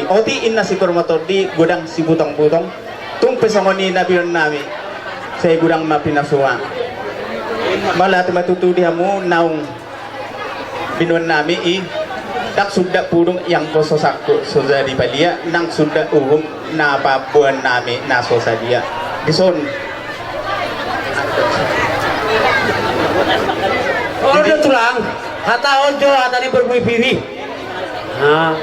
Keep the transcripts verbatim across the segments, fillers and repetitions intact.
Oti inna si Purba Tondi, godang si Butong-butong. Tung pe songon i na binoan nami, sai godang ma pinasua. Mauliate ma tutu di hamu naung binoan nami i. Ndang suda pudung i anggo so sangkut so jadi palia, ndang suda uhum na paboan nami na so sadia. Dison. Olo do tulang, hata on jo hata ni Purba Piri. Ah.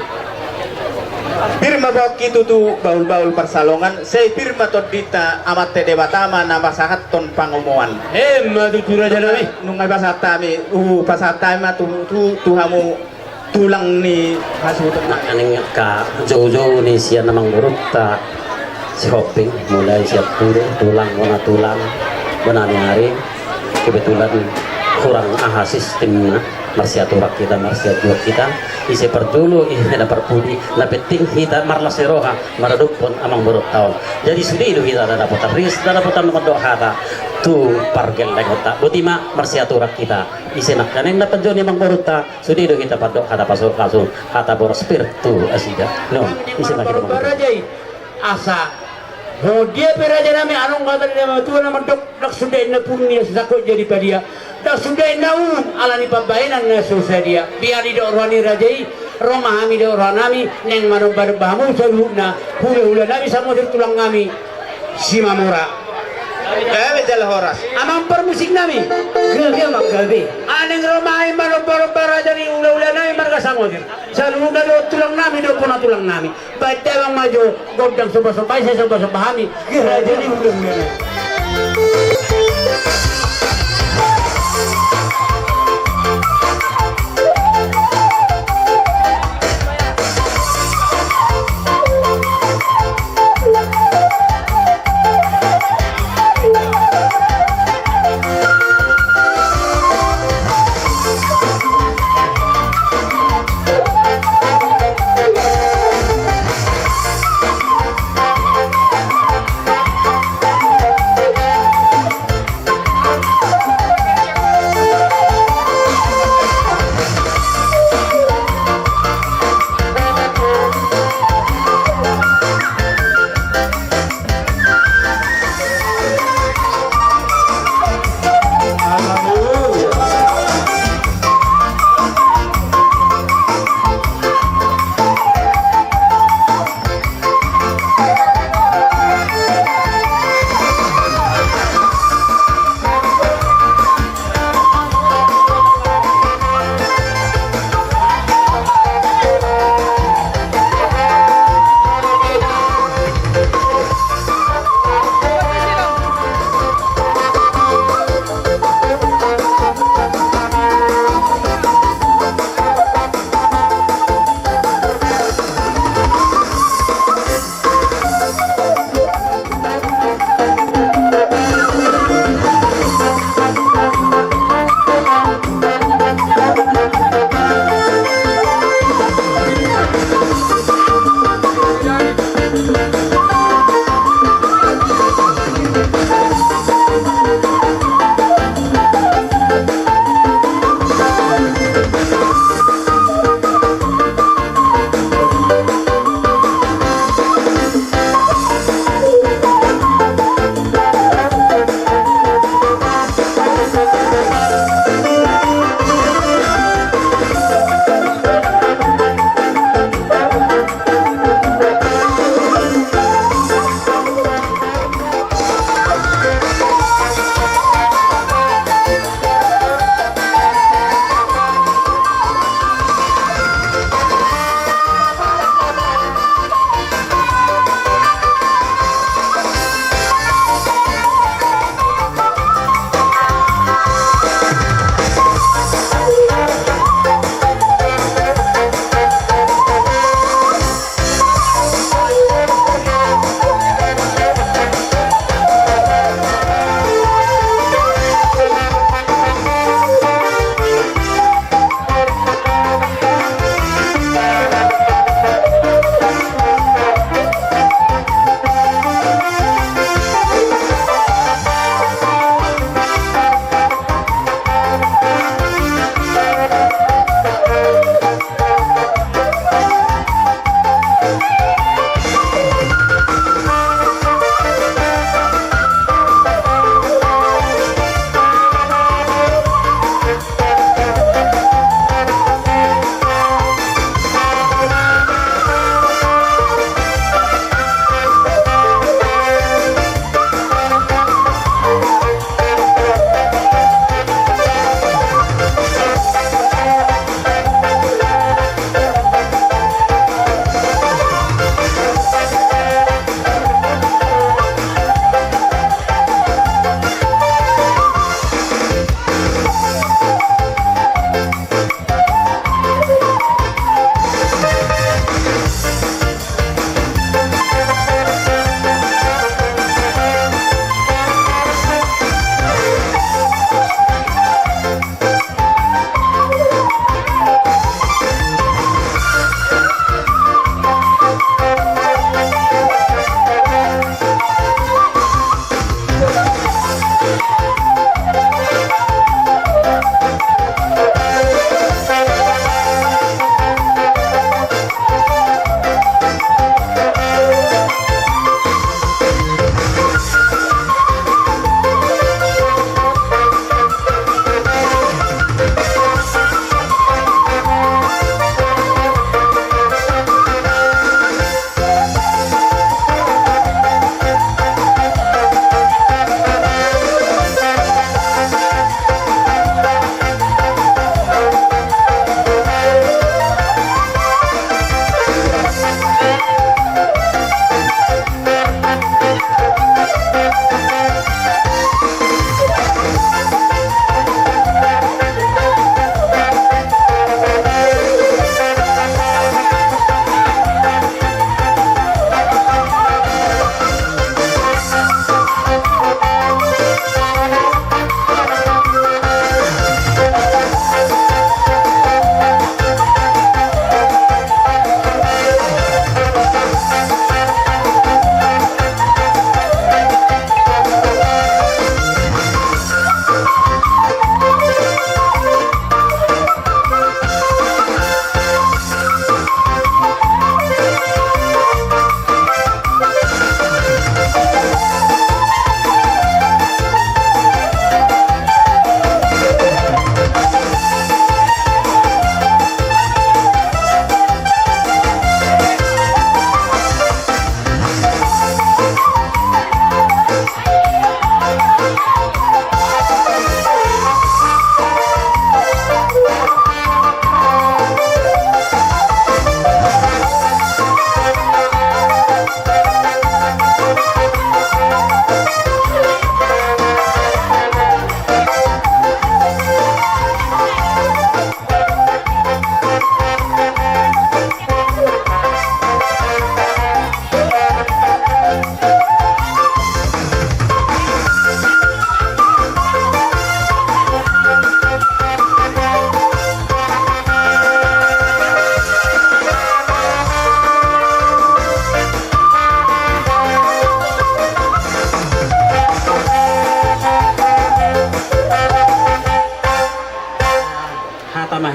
Pir ma pongki tutu bahul-bahul parsalongan, sai pir ma tondinta Amanta Debata ma na pasahathon pangomoan. Emma tutu raja nami. Nunga pasahat hami, uh, pasahat hami ma tu, tu, tu hamu tulang ni hasuhuton nami. Nangkaning angka jou-jou ni sian amangborunta Sihombing, mulai sian pudun, tulang, bona tulang, bona ni ari. Kebetulan hurang aha sistemna, marsiatur hita, marsiatur hita, ise parjolo, ise na parpudi, na penting hita marlas ni roha maradophon amangborunta on. Jadi sude do hita na dapotan ris, na dapotan mandok hata tu pargellengonta. Boti ma marsiatur hita, ise nangkaning na panjou ni amangborunta, sude do hita pandok hata pasu-pasu, hata boras pir tu nasida. Non, ise ma hita. Asa, ho dia pe raja nami, anong hata ni na matua na mandok, ndang suda inna pudun i so sangkut jadi palia, ndang suda inna uhum ala ni pambahenan na so sadia. Biar didok roha ni raja i, ro ma hami didok roha nami, naeng manomba-nomba hamu saluhutna, hula-hula nami Samosir, tulang nami Simamora. Gabe jala horas. Amang parmusik nami. Gabe, amang, gabe. Naeng ro ma hami manomba-nomba raja ni hula-hula nami marga Samosir. Saluhutna dohot tulang nami, dohot bona tulang nami. Baen damang ma jo gondang somba-somba i, sai somba-somba hami raja ni hula-hula nami.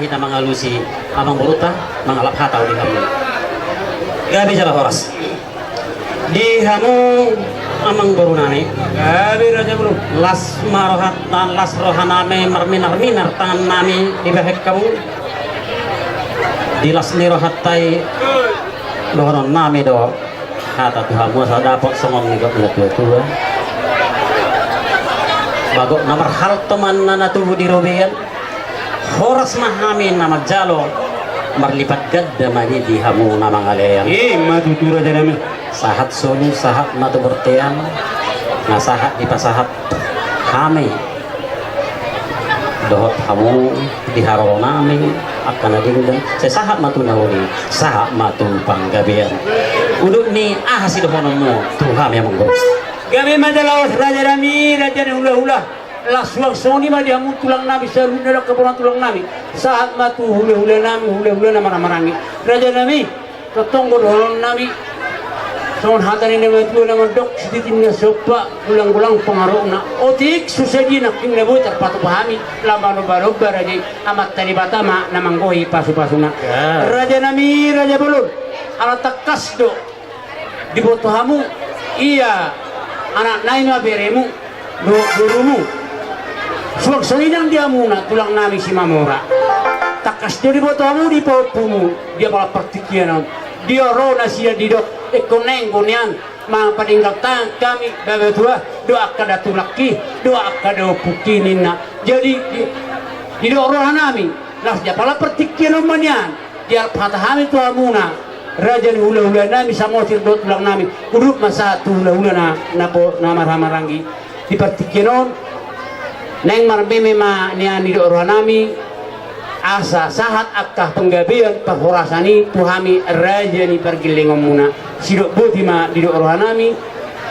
Na mangalusi amangborunta, mangalap hata di hamu. Gabe jala horas. Di hamu amangboru nami. Gabe raja boru. Las ma rohanta, las roha nami, marminar-minar tangan nami dibahen hamu. Di las ni rohanta i dohonon nami do hata tu hamu asa dapot songon nidok ni natua-tua. Bagot na marhalto ma na tubu di robean. Horas ma hami na manjalo, marlipat ganda ma i di hamu na mangalean. I ma tutu raja nami. Sahat solu, sahat ma tu bortean, na sahat dipasahat hami dohot hamu di haroro nami, angka na denggan, sai sahat ma tu na uli, sahat ma tu panggabean. Udut ni aha sidohononmu tu hami amangboru? Gabe ma jala horas raja nami, raja ni hula-hula. Las suang songon i ma di hamu tulang nami, saluhutna do angka bona tulang nami. Sahat ma tu hula-hula nami, hula-hula na marhahamaranggi. Raja nami, tongtong do dohonon nami. Songon hata ni na matua na mandok, sititi na somba, golang-golang pangarahutna. Otik so sadia nangkin na boi tarpatupa hami, lam manomba-nomba raja i, Amanta Debata ma na manggohi pasu-pasuna. Ya. Raja nami, raja bolon, ala tangkas do diboto hamu, ia anak nai ma beremu dohot borumu. Suang songon i nang di hamuna tulang nami Simamora. Tangkas do diboto hamu di pahompumu di apala partingkian on. Di ro na sian didok, ingkon naeng do nian, mampadenggan tangan hami baoa tua dohot angka datulangki dohot angka daompungki ninna. Jadi di, didok roha nami, laos di apala partingkian on ma nian. Dialap hata hami tu hamuna, raja ni hula-hula nami Samosir dohot tulang nami, udut ma sahat tu hula-hula na, na po, na marhahamaranggi. Di partingkian on, naeng marmeme ma nian didok roha nami, asa sahat angka panggabean parhorasan i tu hami raja ni pargellengonmuna. Sidok boti ma didok roha nami,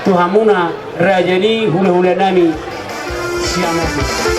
tu hamuna raja ni hula-hula nami Siamosi.